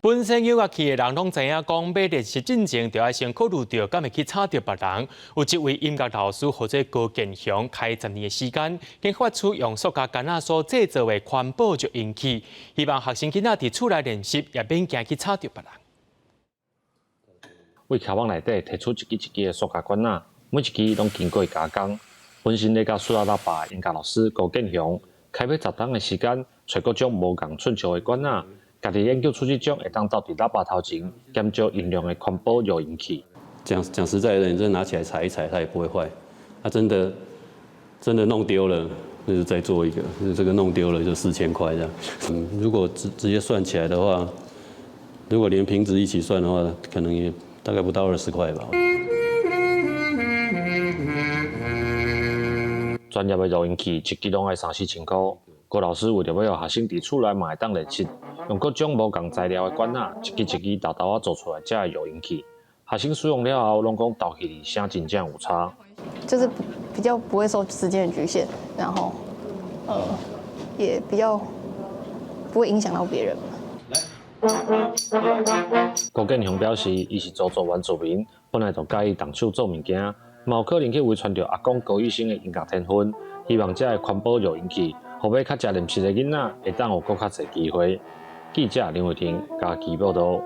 本身有樂器的人攏知影講，欲練習進前，就愛先考慮著敢會去吵著別人。有一位音樂老師號做高建雄，開10年的時間，研發出用塑膠桿仔所製造的環保弱音器，希望學生囡仔佇厝內練習，也免驚去吵著別人。為卡網內底提出一支一支的塑膠管仔，每一支攏經過加工。本身咧教塑料喇叭的音樂老師高建雄，開欲10冬的時間，揣各種無仝寸數的管仔。家己研究出這種會當鬥佇喇叭頭前減少音量的環保弱音器。講講實在的，你真的拿起來踩一踩，它也不會壞。啊，真的真的弄丟了，那就再做一個。這個弄丟了就4000塊這樣。如果直接算起來的話，如果連瓶子一起算的話，可能也大概不到20塊吧。專業的弱音器一支攏愛三四千箍。高老師為著欲予學生佇厝內嘛會當練習，用各種無仝材料的管仔，一支一支沓沓仔做出來這个弱音器。學生使用了後，攏講鬥起來聲真正有差。就是比較不會受時間的局限，然後也比較不會影響到別人。高建雄表示，伊是鄒族原住民，本來就佮意動手做物件，嘛有可能去遺傳著阿公高醫生的音樂天分，希望這个環保弱音器，予欲較濟練習的囡仔會當有閣較濟機會。記者林偉霆家己報道。